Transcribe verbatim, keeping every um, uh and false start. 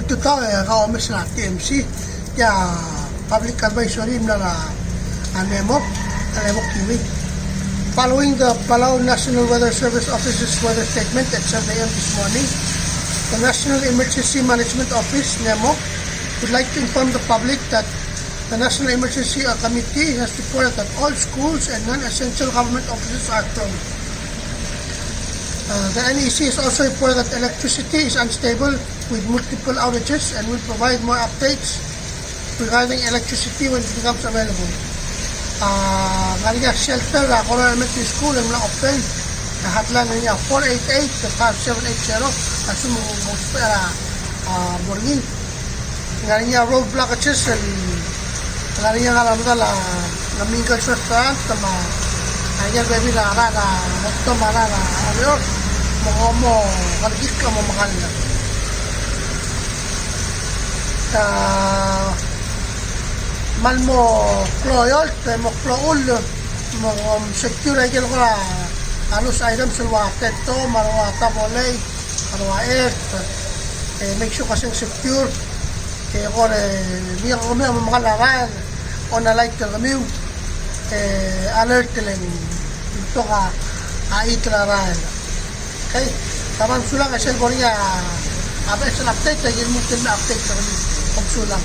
Tutau e kau omes er a T M C, tia Public Advisory el mla er a NEMO, a NEMO kiwi. Following the Palau National Weather Service Office's weather statement at seven A M this morning, the National Emergency Management Office, NEMO, would like to inform the public that the National Emergency Committee has reported that all schools and non-essential government offices are closed. Uh, the N E C has also reported that electricity is unstable with multiple outages and will provide more updates regarding electricity when it becomes available. Uh, ngar er ngii a shelter er a Koror Elementary School el mla open, a hotline er ngii a four eight eight five seven eight zero, a lsekum ng mo ousbech er a, uh, mo er ngii. Ngar er ngii a road blockages el ngar er ngii a ngar er a medal a Mingles Restaurant me a ikel bebil a rael a Boston me a rael a Oreor me kom mo kerekikl me mekall. A kmal mo klou a eolt, mo klou a chull, me kom secure a ikel kora loose items el ua tento me a ua tabolei, me a ua earth, e make sure kmo ng secure. E kora, e, mei kemiu me mekall a rael, on a light er kemiu, e, alert el ng betok a, a chitel a rael. Okay, tia a mesulang e sel bo er ngii a, a beches el update, e ng mo er ngii a update er kemiu. Kom mesulang.